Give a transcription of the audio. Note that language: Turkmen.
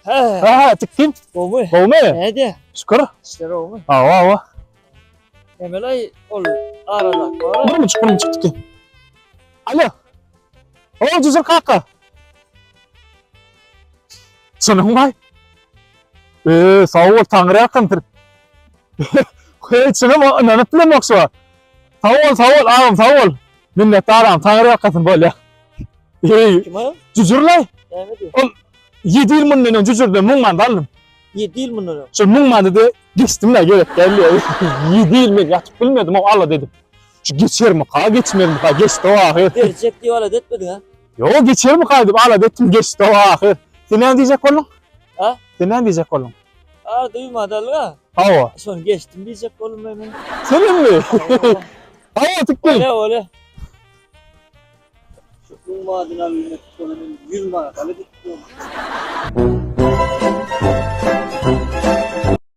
Ha, tikdim. Gowy. Gowmy? Näde? Şükür. İşler gowmy? Hawa, hawa. Emelay ol aradak bar. Bir buçuk, bir buçuk tikdim. Alo. O Cüzür kaka. Çynyň bay. Ee, sag bol, Taňry ýalkasyn. Hey, çynym, ynanyp bilemok şu. Sag bol, sag bol, agam, sag bol. Minnetdar agam, Taňry ýalkasyn bolýa. Hey, Kim o? Cücürlay. Näme diýýär? Ol 7 ýyl mundan öň Cücürden 1000 manat aldym. 7 ýyl mundan öň. Şu 1000 manady geçdim de gerek geldi. 7 ýyl men ýatyp bilmedim, o Allah dedim. Şu geçermi ka, geçmezmi ka, geçdi o ahyr. Berjek diýip alada etmediň ha? Ýok, geçermi ka diýip alada etdim, geçdi o ahyr. Sen näme diýjek bolduň? Ha? Sen näme diýjek bolduň? A, duýmady alga. Hawa. Şony geçdim diýjek boldum men. Senemmi? Hawa, tikdim. Ole, ole. Şu ummadyna bilmek bolan 100 manat alyp gitdim.